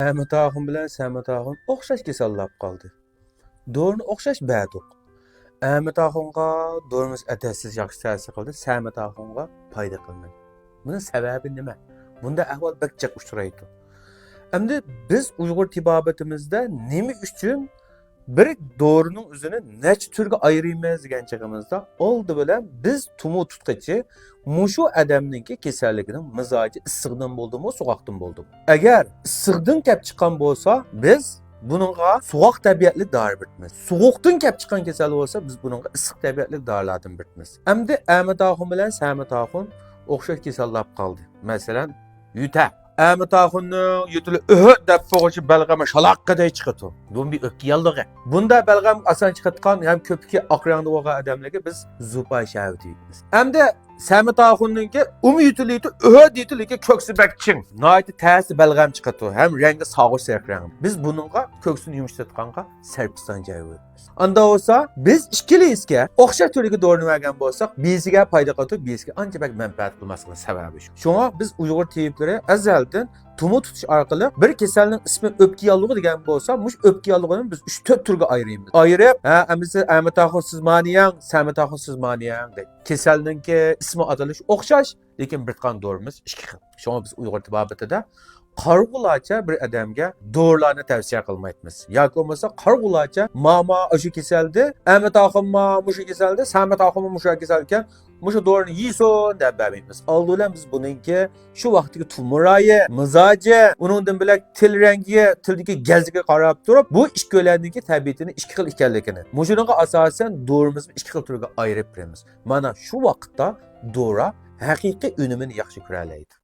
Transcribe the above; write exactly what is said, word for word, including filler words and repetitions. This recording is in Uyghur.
ئەمىتاخۇن بىلەن سەمىتاخۇن ئوخشاش كېسەللەپ قالدى. دورىنى ئوخشاش بەردۇق. ئەمىتاخۇنغا دورىمىز ئەتەسسىز ياخشى تەسىر قىلدى، سەمىتاخۇنغا پايدا قىلمىدى. بۇنىڭ سەۋەبى نېمە؟ بۇنداق ئەھۋال بەك جىق ئۇچرايدۇ. ئەمدى بىز ئۇيغۇر تېبابىتىمىزدە نېمە ئۈچۈن بىر دورىنىڭ ئۆزىنى نەچچە تۈرگە ئايرىيمىز دېگەن چېغىمىزدا، ئالدى بىلەن بىز تۇمۇ تۇتقۇچى مۇشۇ ئادەمنىڭكى كېسەللىكىنىڭ مىزاجى ئىسسىقتىن بولدىمۇ، سوغۇقتىن بولدىمۇ؟ ئەگەر ئىسسىقتىن كەپ چىققان بولسا، بىز بۇنىڭغا سوغۇق تەبىئەتلىك دارى بېرىمىز. سوغۇقتىن كەپ چىققان كېسەل بولسا، بىز بۇنىڭغا ئىسسىق تەبىئەتلىك دارىلاردىن بېرىمىز. ئەمدى ئەمىتاخۇن بىلەن سەمىتاخۇن ئوخشاش كېسەللەپ قالدى. مەسىلەن، يۆتەل. ئەمىتاخۇننىڭ يۆتىلى ئۆھۈ دەپ بولغۇچە بەلغەمى شالاققىدەك چىقىدۇ. بۇ بىر ئۆپكە ياللۇغى. بۇنداق بەلغەم ئاسان چىقىدىغان ھەم كۆپۈكى ئاق رەڭدە بولغان ئادەملەرگە بىز زۇپا شەربىتى دەيمىز. ئەمدى سەمىتاخۇننىڭكى ئۇمۇ يۆتىلى ئۆھۈ دېيىتىلىكى كۆكسى بەك چىڭ. ناھايىتى تەستە بەلغەم چىقىدۇ ھەم رەڭگى سارغۇچ سېرىق رەڭ. بىز بۇنىڭغا كۆكسىنى يۇمشىتىدىغانغا سەرپىستان جايى. ئاندا بولسا، بىز ئىككىلىسىگە ئوخشاش تۈردىكى دورىنى بەرگەن بولساق، بىرسىگە پايدا قىلىدۇ، بىرسىگە ئانچە بەك مەنپەئەت قىلماسلىقىنىڭ سەۋەبى شۇ. شۇڭا بىز ئۇيغۇر تېبىپلىرى ئەزەلدىن تۇمۇ تۇتۇش ئارقىلىق بىر كېسەلنىڭ ئىسمى ئۆپكە ياللۇغى دېگەن بولسا، مۇشۇ ئۆپكە ياللۇغىنى بىز ئۈچ تۆت تۈرگە ئايرىيمىز. ئايرىپ، ھە، ئەمىسە ئەمىتاخۇن سىز مانىياڭ، سەمىتاخۇن سىز مانىياڭ دەيدۇ. كېسەلنىڭكى ئىسمى ئاتىلىشى ئوخشاش، لېكىن بىر تۇتقان دورىمىز ئىككى خىل. شۇڭا بىز ئۇيغۇر تېبابىتىدە قارىغۇلارچە بىر ئادەمگە دورىلارنى تەۋسىيە قىلمايمىز. ياكى بولمىسا قارىغۇلارچە ماما ئاشۇ كېسەلدە، ئەمىتاخۇنما مۇشۇ كېسەلدە، سەمىتاخۇنما مۇشۇ كېسەلكەن، مۇشۇ دورىنى يېسۇن دەپ بەرمەيمىز. ئالدى بىلەن بىز بۇنىڭكى شۇ ۋاقىتتىكى تۇمۇ رايى، مىزاجى، ئۇنىڭدىن بۆلەك تىل رەڭگى، تىلدىكى گەزلىكىگە قاراپ تۇرۇپ، بۇ ئىككىيلەننىڭكى تەبىئىتىنىڭ ئىككى خىل ئىكەنلىكىنى، مۇشۇنىڭغا ئاساسەن دورىمىزنى ئىككى خىل تۈرگە ئايرىپ بېرىمىز. مانا شۇ ۋاقىتتا دورا ھەقىقىي ئۈنۈمىنى ياخشى كۆرەلەيدۇ.